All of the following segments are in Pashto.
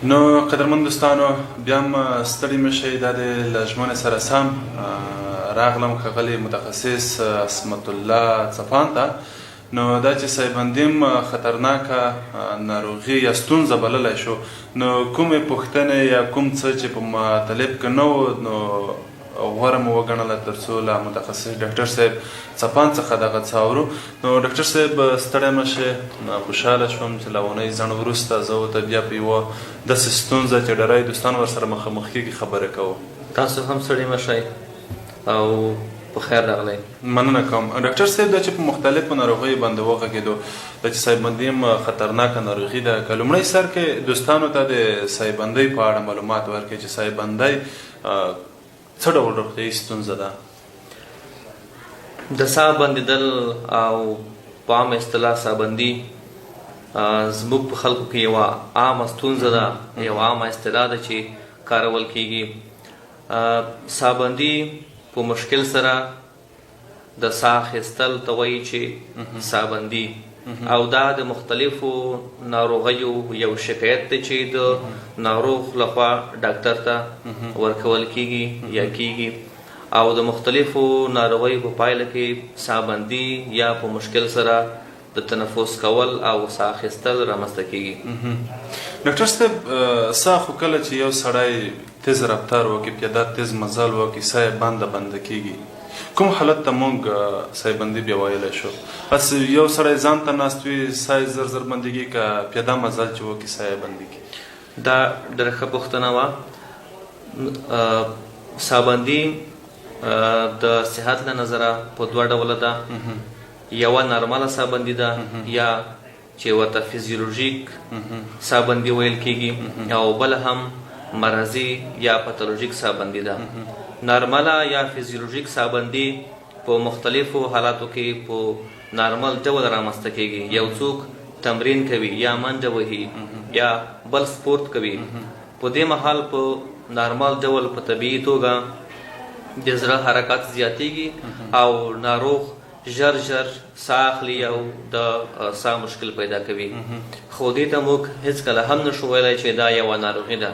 نو قدرمن دوستانو، بیا هم ستړي مه شئ. دا د له ژمنې سره سم راغلم ښاغلي متخصص عصمت الله څپان ته. نو دا چې سایبندي هم خطرناکه ناروغي یا ستونزه بللی شو، نو کومې پوښتنې یا کوم څه چې په مطالب کې نه و، نو غوره مو وګڼله ترڅو له متخصص ډاکټر صاحب څپان څخه دغه څه اورو. نو ډاکټر صاحب، ستړی مه شې. خوشحاله شوم چې له اونۍ ځنډ وروسته زه ورته بیا په یوه داسې ستونزه چې ډېری دوستان ورسره مخامخ کېږي خبرې کوو. تاسو هم ستړي مه شئ او په خیر راغلی. مننه کوم ډاکټر صاحب. دا چې په مختلفو ناروغیو باندې وغږېدو، دا چې سایبندي هم خطرناکه ناروغي ده، که لومړی سر کې دوستانو ته د سایبندۍ په اړه معلومات ورکړئ چې سایبندۍ څه ډول روغتیایي ستونزه ده؟ د ساه بندېدل او په عامه اصطلاح سابندي زموږ په خلکو کې یوه عامه ستونزه ده، یوه عامه اصطلاح ده چې کارول کیږي. سابندي په مشکل سره د ساه اخیستل ته وایي چې سابندي، او دا د مختلفو ناروغیو یو شکایت دی چې د ناروغ لخوا ډاکتر ته ورکول کیږي یا کیږي، او د مختلفو ناروغیو په پایله کې سابندي یا په مشکل سره د تنفس کول او ساه اخیستل رامنځته کیږي. ډاکټر صاحب، ساه خو کله چې یو سړی تیز رفتار وکړي، پیاده تیز مزل وکړي، ساه یې بنده بنده کیږي، کوم حالت ته مونږ سایبندي بیا ویلی شو؟ بس یو سړی ځان ته ناست وي، ساه یې زر زر بندیږي، که پیاده مزل چې وکړي ساه یې بندیږي؟ دا ډېره ښه پوښتنه وه. سابندي د صحت له نظره په دوه ډوله ده. یوه نارمله سابندي ده یا چې ورته فزیولوژیک سابندي ویل کیږي، او بله هم مرضي یا پاتولوژیک سابندي ده. نارمله یا فزیولوژیک سابندي په مختلفو حالاتو کې په نارمل ډول رامنځته کیږي. یو څوک تمرین کوي یا منډه وهي یا بل سپورت کوي، په دې مهال په نارمل ډول په طبیعي توګه د زړه حرکت زیاتیږي او ناروغ ژر ژر ساه اخلي او د ساه مشکل پیدا کوي، خو دې ته موږ هیڅکله هم نشو ویلی چې دا یوه ناروغي ده.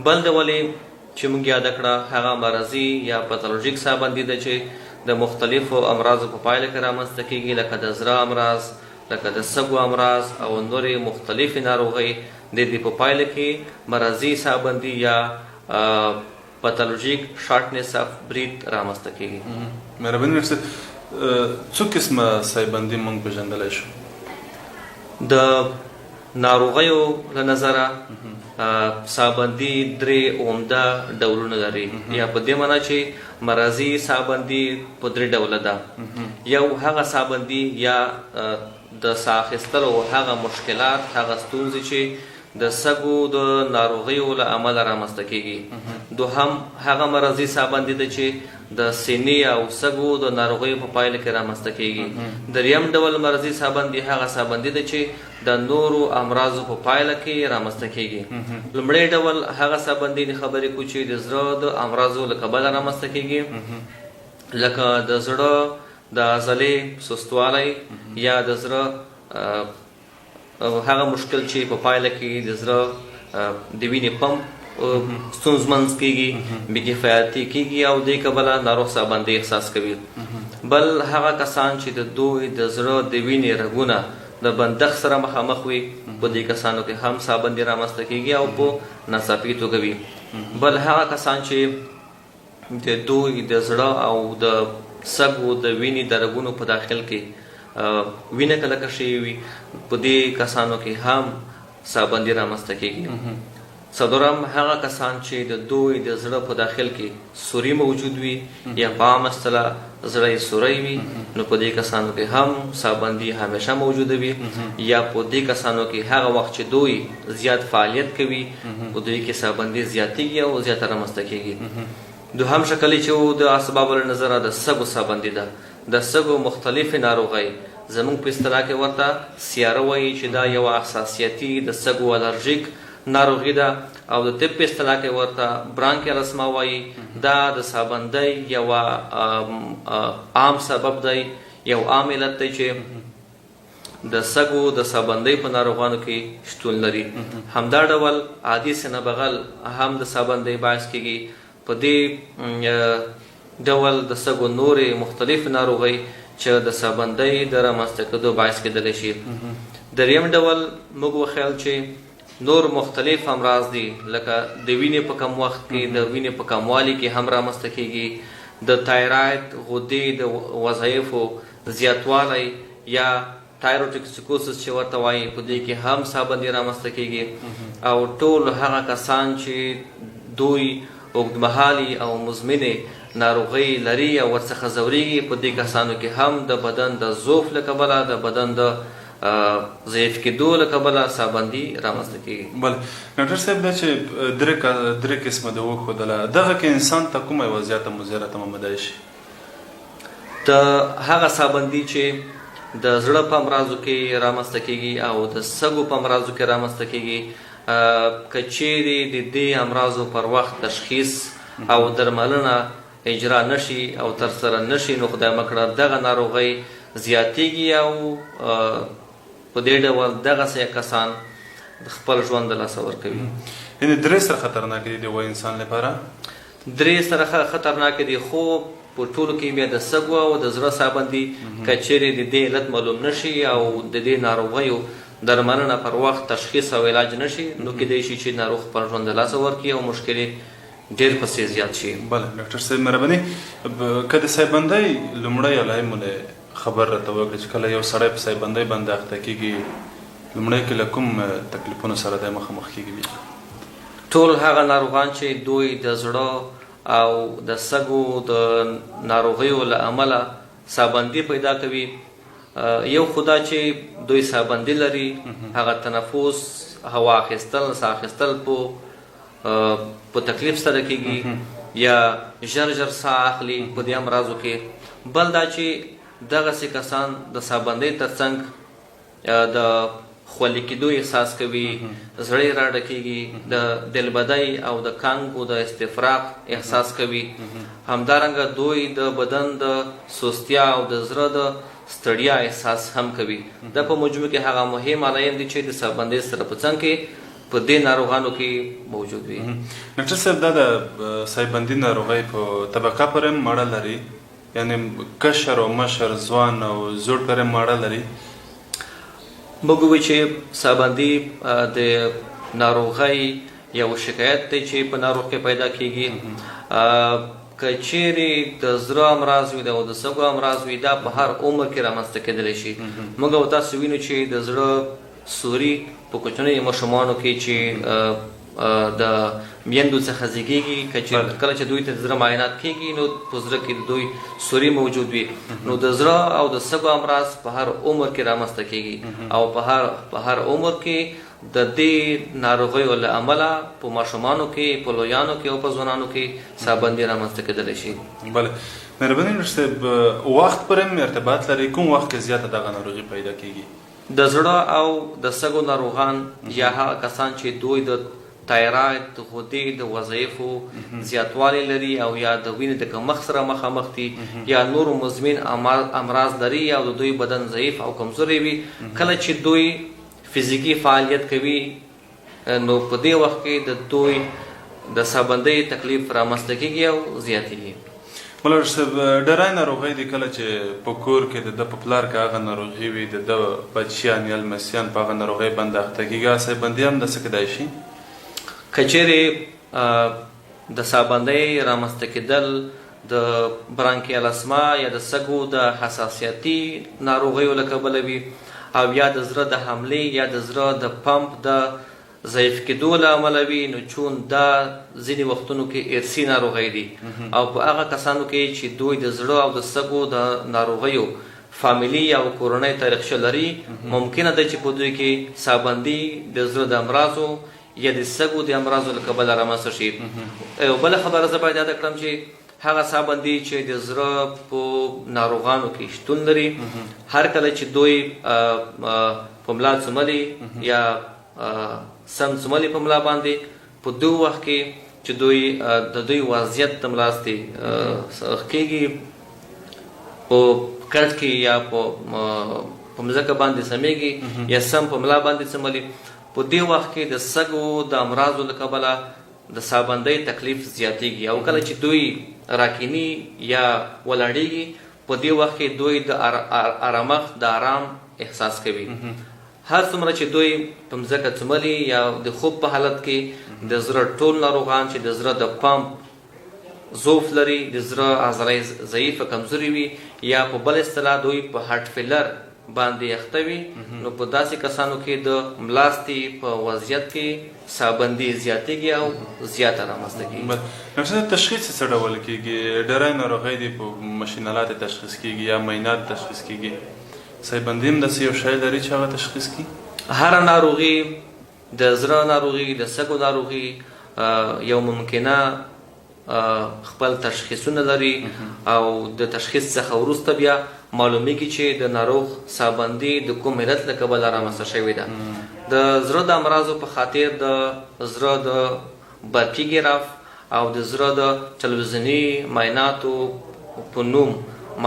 بل ډول یې چې موږ یاده کړه هغه مرضي یا پاتولوژیک سابندي ده چې د مختلفو امراضو په پایله کې رامنځته کیږي، لکه د زړه امراض، لکه د سږو امراض او نورې مختلفې ناروغۍ. د دې په پایله کې مرضي سابندي یا پاتولوژیک شارټنس اف بریت رامنځته کیږي. مهرباني ډاکټر صاحب، څو قسمه سایبندي مونږ پېژندلی شو؟ د ناروغیو له نظره سابندي درې عمده ډولونه لري، یا په دې معنی چې مرضي سابندي په درې ډوله ده. یو هغه سابندي یا د ساه اخیستلو هغه مشکلات، هغه ستونزې چې د سږو د ناروغیو له امله رامنځته کیږي. دوهم هغه مرضي سابندي ده چې د سینې او سږو د ناروغیو په پایله کې رامنځته کیږي. دریم ډول مرضي سابندي هغه سابندي ده چې د نورو امراضو په پایله کې رامنځته کیږي. لومړی ډول هغه سابندي د خبرې کو چې د زړه د امراضو له کبله رامنځته کیږي، لکه د زړه د عضلې سستوالی یا د زړه هغه مشکل چې په پایله کې د زړه د وینې پمپ ستونزمن کیږي، بې کفایتي کیږي او دې کبله ناروغ سابندي احساس کوي. بل هغه کسان چې د دوی د زړه د وینې رګونه د بندښت سره مخامخ وي، په دې کسانو کې هم سابندي رامنځته کیږي او په ناڅاپي توګه وي. بل هغه کسان چې د دوی د زړه او د سږو د وینې د رګونو په داخل کې وینه کلکه شوې وي، په دې کسانو کې هم سابندي رامنځته کیږي. څلورم هغه کسان چې د دوی د زړه په داخل کې سوري موجود وي یا په عامه اصطلاح زړه یې سوری وي، نو په دې کسانو کې هم سابندي همیشه موجوده وي، یا په دې کسانو کې هغه وخت چې دوی زیات فعالیت کوي په دوی کې سابندي زیاتیږي او زیاته رامنځته کیږي. دوهم شکل یې چې و د اسبابو له نظره د سږو سابندي ده. د سږو مختلفې ناروغۍ زموږ په اصطلاح کې ورته سیاره وایي چې دا یوه حساسیتي د سږو الرژیک ناروغي ده، او د طب په اصطلاح کې ورته برانکیال اسما وایي. دا د سابندۍ یوه عام سبب دی، یو عام علت دی چې د سږو د سابندۍ په ناروغانو کې شتون لري. همدا ډول عادي سینه بغل هم د سابندۍ باعث کیږي. په دې ډول د سږو نورې مختلفې ناروغۍ چې د سابندۍ د رامنځته کېدو باعث کېدلی شي. دریم ډول موږ وښیل چې نور مختلف امراض دي، لکه د وینې په کم وخت کې د وینې په کموالي کې هم رامنځته کیږي، د تایراید غدې د وظایفو زیاتوالی یا تایروټوکسیکوسس چې ورته وایي په دې کې هم سابندي رامنځته کیږي. او ټول هغه کسان چې دوی اوږدمهالي او مزمنې ناروغۍ لري او ورڅخه ځورېږي، په دې کسانو کې هم د بدن د ضعف له کبله، د بدن د ضعیف کېدو له کبله سابندي رامنځته کیږي. بله ډاکټر صاحب، دا چې درې قسمه د وښودله، دغه کې انسان ته کومه یوه زیاته مضره تمامېدای شي؟ د هغه سابندي چې د زړه په امراضو کې رامنځته کیږي او د سږو په امراضو کې رامنځته کیږي، که چیرې د دې امراضو پر وخت تشخیص او درملنه اجرا نشي او ترسره نشي، نو خدای مه کړه دغه ناروغۍ زیاتیږي او په دې ډول دغسې کسان خپل ژوند د لاسه ورکوي. یعنې درې سره خطرناکې دي د یوه انسان لپاره؟ درې سره خطرناکې دي، خو په ټولو کې بیا د سږو او د زړه سابندي که چیرې د دې علت معلوم نشي او د دې ناروغیو درملنه پر وخت تشخیص او علاج نشي، نو کېدای شي چې ناروغ خپل ژوند د لاسه ورکړي او مشکل یې ډېر پسې زیات شي. بله ډاکټر صاحب مهرباني، که د سایبندۍ لومړی علایم له خبر راته وکړي چې کله یو سړی په سایبندۍ باندې اخته کېږي، لومړی کې له کوم تکلیفونو سره دی مخامخ کېږي؟ بیا ټول هغه ناروغان چې دوی د زړه او د سږو د ناروغیو له امله سابندي پیدا کوي، یو خو دا چې دوی سابندي لري، هغه تنفس، هوا اخیستل، ساه اخیستل په تکلیف سره کیږي یا ژر ژر ساه اخلي په دې امراضو کې. بل دا چې دغسې کسان د سابندۍ ترڅنګ د خولې کېدو احساس کوي، زړه یې راډکېږي، د دلبدۍ او د کانګو د استفراق احساس کوي. همدارنګه دوی د بدن د سستیا او د زړه د ستړیا احساس هم کوي. دا په مجموع کې هغه مهم علایم دي چې د سابندۍ سره په څنګ کې په دې ناروغانو کې موجود وي. ډاکټر صاحب، دا د سایبندي ناروغۍ په طبقه پورې هم اړه لري، یعنې کشر او مشر، ځوان او زوړ پورې هم اړه لري؟ موږ وایو چې سابندي د ناروغۍ یو شکایت دی چې په ناروغ کې پیدا کیږي. که چیرې د زړه امراض وي او د سږو امراض وي، دا په هر عمر کې رامنځته کېدلی شي. موږ او تاسو وینو چې د زړه سوري په کوچنیو ماشومانو کې چې د میندو څخه زیږیږي، کله چې دوی ته د زړه معاینات کیږي، نو په زړه کې د دوی سوري موجود وي. نو د زړه او د سږو امراض په هر عمر کې رامنځته کیږي او په هر عمر کې د دې ناروغیو له امله په ماشومانو کې، په لویانو کې او په ځوانانو کې سابندي رامنځته کېدلی شي. بله مهرباني ډاکټر صاحب، وخت پورې هم ارتباط لري، کوم وخت کې زیاته دغه ناروغي پیدا کیږي؟ د زړه او د سږو ناروغان یا هغه کسان چې دوی د تایراید غدې د وظایفو زیاتوالی لري او یا د وینې د کمښت سره مخامخ دي یا نورو مزمن امراض لري او د دوی بدن ضعیف او کمزوری وي، کله چې دوی فزیکي فعالیت کوي، نو په دې وخت کې د دوی د سابندۍ تکلیف رامنځته کیږي او زیاتیږي. مولوي صاحب، ډېری ناروغۍ دي کله چې په کور کې د ده په پلار کې هغه ناروغي وي، د ده بچیان یا لمسیان په هغه ناروغۍ باندې اخته کېږي، هغه سایبندي هم داسې کېدای شي؟ که چیرې د سابندۍ رامنځته کېدل د برانکیال اسما یا د سږو د حساسیتي ناروغیو له کبله وي او یا د زړه د حملې یا د زړه د پمپ د ضعیف کېدو له امله وي، نو چون دا ځینې وختونو کې ارثي ناروغۍ دي او په هغه کسانو کې چې دوی د زړه او د سږو د ناروغیو فامیلي او کورنۍ تاریخچه لري، ممکنه ده چې په دوی کې سابندي د زړه د امراضو یا د سږو د امراضو له کبله رامنځته شي. یوه بله خبره زه باید یاده کړم چې هغه سابندي چې د زړه په ناروغانو کې شتون لري، هر کله چې دوی په ملا څملي یا سم څملي په ملا باندې، په دو وخت کې چې دوی د دوی وضعیت د ملاستې کېږي په کټ کې یا په په مځکه باندې څمېږي یا سم په ملا باندې څملي، په دې وخت کې د سږو د امراضو له کبله د سابندۍ تکلیف زیاتېږي او کله چې دوی راکیني یا ولاړېږي په دې وخت کې دوی د آرامښت د آرام احساس کوي. هر څومره چې دوی په مځکه څملي یا د خوب په حالت کې د زړه ټول ناروغان چې د زړه د پمپ ضعف لري، د زړه عضله ضعیفه کمزوري وي یا په بل اصطلاح دوی په heart failure باندې اخته وي، نو په داسې کسانو کې د ملاستې په وضعیت کې سابندي زیاتېږي او زیاته رامنځته کېږي. ډاکټر صاحب، تشخیص یې څه ډول کېږي؟ ډېری ناروغۍ دي په ماشین آلات تشخیص کېږي یا معاینات تشخیص کېږي، سایبندي هم داسې یو شی لري چې هغه تشخیص کړي؟ هره ناروغي، د زړه ناروغي، د سږو ناروغي یو ممکنه خپل تشخیصونه لري او د تشخیص څخه وروسته بیا معلومیږي چې د ناروغ سابندي د کوم علت له کبله رامنځته شوې ده. د زړه د امراضو په خاطر د زړه د برقي ګراف او د زړه د تلویزیوني معایناتو په نوم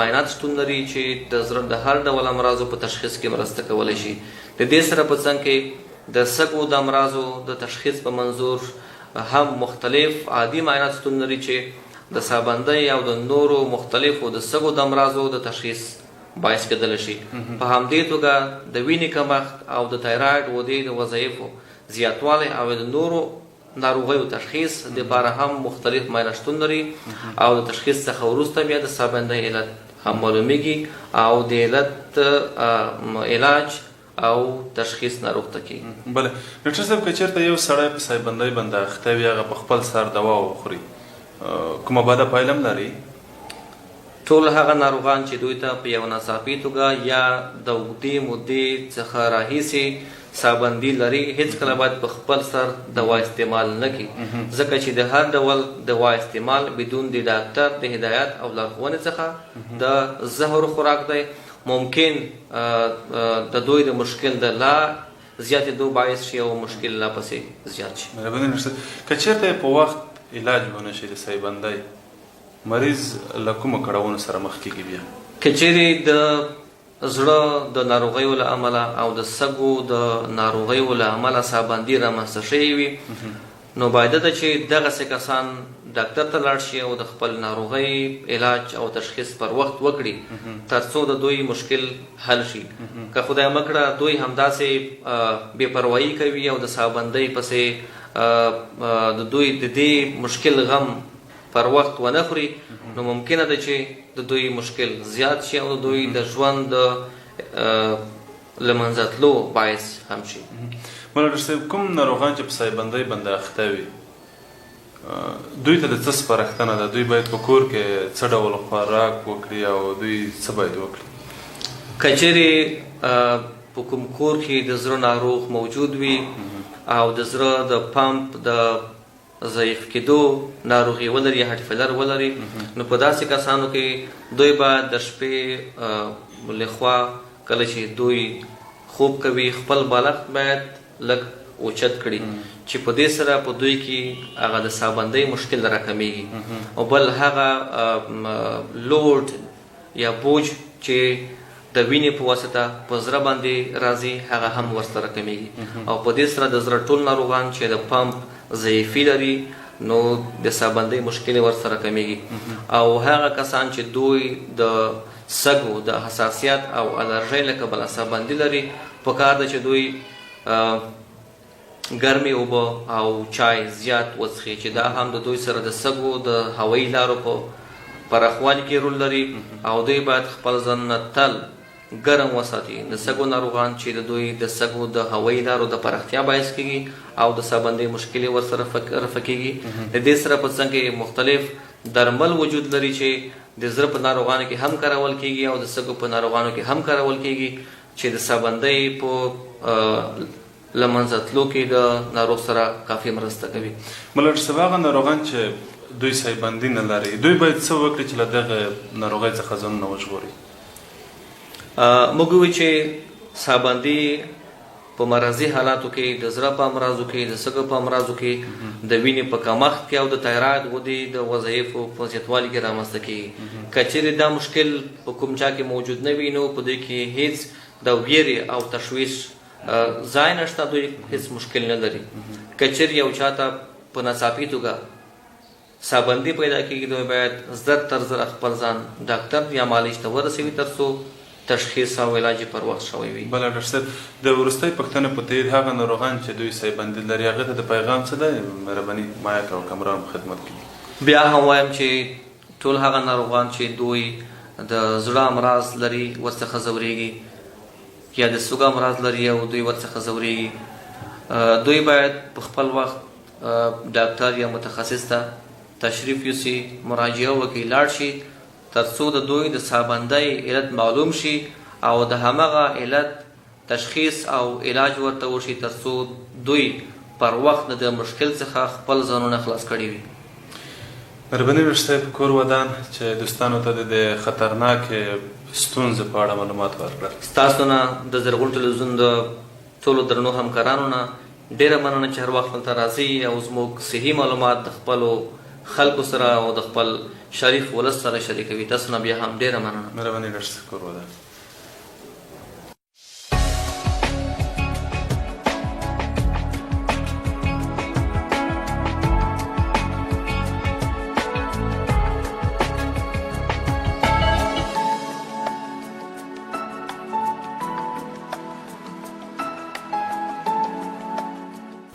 معاینات شتون لري چې د زړه د هر ډول امراضو په تشخیص کې مرسته کولی شي. د دې سره په څنګ کې د سږو د امراضو د تشخیص په منظور هم مختلف عادي معاینات شتون لري چې د سابندۍ او د نورو مختلفو د سږو د امراضو د تشخیص باعث کېدلی شي. په همدې توګه د وینې کمښت او د تایراید غدې د وظایفو زیاتوالی او د نورو ناروغیو تشخیص دپاره هم مختلف معاینات شتون لري او د تشخیص څخه وروسته بیا د سابندۍ علت هم معلومیږي او د علت علاج او تشخیص ناروغ ته کېږي. بله ډاکټر صاحب، که چېرته یو سړی په سایبندۍ باندې اخته وي، هغه په خپل سر دوا وخوري، کومه بده پایله هم لري؟ ټول هغه ناروغان چې دوی ته په یو ناڅاپي توګه یا د اوږدې مودې څخه راهیسې سابندي لري، هیڅکله باید په خپل سر دوا استعمال نه کړي، ځکه چې د هر ډول دوا استعمال بدون د ډاکټر د هدایت او لارښوونې څخه د زهر خوراک دی. ممکن د دوی د مشکل د لا زیاتېدو باعث شي او مشکل لا پسې زیات شي. مهرباني ډاکټر صاحب، که چېرته یې په وخت علاج ونه شي د سایبندۍ، مریض له کومو کړاوونو سره مخ کېږي بیا؟ که چېرې د زړه د ناروغیو له امله او د سږو د ناروغیو له امله سابندي رامنځته شوې وي، نو باید ده چې دغسې کسان ډاکټر ته لاړ شي او د خپل ناروغۍ علاج او تشخیص پر وخت وکړي ترڅو د دوی مشکل حل شي. که خدای مه کړه دوی همداسې بې پروایي کوي او د سابندۍ پسې د دوی د دې مشکل غم پر وخت ونه خوري، نو ممکنه ده چې د دوی مشکل زیات شي او د دوی د ژوند د له منځه تلو باعث هم شي. مولانا ډاکټر صاحب، کوم ناروغان چې په سایبندۍ باندې اخته وي، دوی ته د څه سپارښتنه ده؟ دوی باید په کور کې څه ډول خوراک وکړي او دوی څه باید وکړي؟ که چېرې په کوم کور کې د زړه ناروغ موجود وي او د زړه د پمپ د ضعیف کېدو ناروغي ولري یا heart failure ولري، نو په داسې کسانو کې دوی به د شپې لخوا کله چې دوی خوب کوي خپل بالښت باید لږ اوچت کړي چې په دې سره په دوی کې هغه د سابندۍ مشکل راکمیږي. او بل هغه load یا بوج چې د وینې په واسطه په زړه باندې راځي هغه هم ورسره کمیږي او په دې سره د زړه ټول ناروغان چې د پمپ ضعیفي لري نو د سابندۍ مشکل ورسره کمیږي. او هغه کسان چې دوی د سږو د حساسیت او الرژۍ له کبله سابندي لري، پکار ده چې دوی ګرمې اوبه او چای زیات وڅښي چې دا هم د دوی سره د سږو د هوایي لارو په پراخوالي کې رول لري او دوی باید خپل ځانونه تل ګرم وساتي. د سږو ناروغان چې د دوی د سږو د هوایي لارو د پراختیا باعث کیږي او د سابندۍ مشکل یې ورسره رفع کیږي. د دې سره په څنګ کې مختلف درمل وجود لري چې د زړه په ناروغانو کې هم کارول کیږي او د سږو په ناروغانو کې هم کارول کیږي چې د سابندۍ په له منځه تلو کې د ناروغ سره کافي مرسته کوي. مولانا صاحب، هغه ناروغان چې دوی سایبندي نه لري، دوی باید څه وکړي چې له دغه ناروغۍ څخه ځانونه وژغوري؟ موږ وویل چې سابندي په مرضي حالاتو کې، د زړه په امراضو کې، د سږو په امراضو کې، د وینې په کمښت کې او د تایراید غدې د وظایفو په زیاتوالي کې رامنځته کیږي. که چېرې دا مشکل په کوم چا کې موجود نه وي، نو په دوی کې هیڅ د ویرې او تشویش ځای نشته، دوی هیڅ مشکل نه لري. که چیرې یو چاته په ناڅاپي توګه سابندي پیدا کیږي، دوی باید زر تر زره خپل ځان ډاکټر یا معالج ته ورسوي ترڅو تشخیص او علاج یې پر وخت شوی وي. بله ډاکټر صاحب، د وروستۍ پوښتنې په تایید، هغه ناروغان چې دوی سایبندي لري هغه ته د پیغام څه دی؟ مهرباني مایک او کمره هم خدمت کې دي. بیا هم وایم چې ټول هغه ناروغان چې دوی د زړه امراض لري ورڅخه ځورېږي یا د سوګ امراض لري او دوی ورڅخه ځورېږي، دوی باید په خپل وخت ډاکټر یا متخصص ته تشریف یوسي، مراجعه وکړي، لاړ شي ترڅو د دوی د سابندۍ علت معلوم شي او د همغه علت تشخیص او علاج ورته وشي ترڅو دوی پر وخت د دې مشکل څخه خپل ځانونه خلاص کړي وي. مهرباني ویښ صاحب، کور ودان چې دوستانو ته د دې خطرناکې ستونزې په اړه معلومات ورکړل. ستاسو نه د زرغون ټلویزیون د ټولو درنو همکارانو نه ډېره مننه چې هر وخت دلته راځئ او زموږ صحي معلومات د خپلو خلکو سره او د خپل شریف ولس سره شریکوي. تاسو نه بیا هم ډېره مننه. مهرباني ډاکټر صاحب، کور ودان.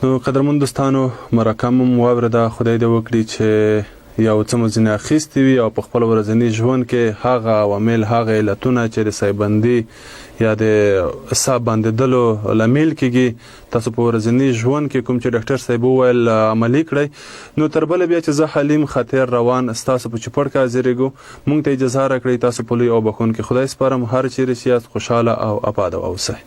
نو قدرمن دوستانو، مرکه مو واورېده. خدای دې وکړي چې یو څه مو ځینې اخیستي وي او په خپل ورځني ژوند کې هغه عوامل، هغه علتونه چې د سایبندي یا د ساه بندېدلو لامل کېږي تاسو په ورځني ژوند کې کوم چې ډاکټر صاحب وویل عملي کړئ. نو تر بله بیا چې زه حلیم خاطر روان ستاسو په چوپړ کې حاضرېږو، موږ ته اجازه راکړئ. تاسو په لوی او بښونکي خدای سپارم. هر چیرې چې یاست خوشحاله او اباده واوسئ.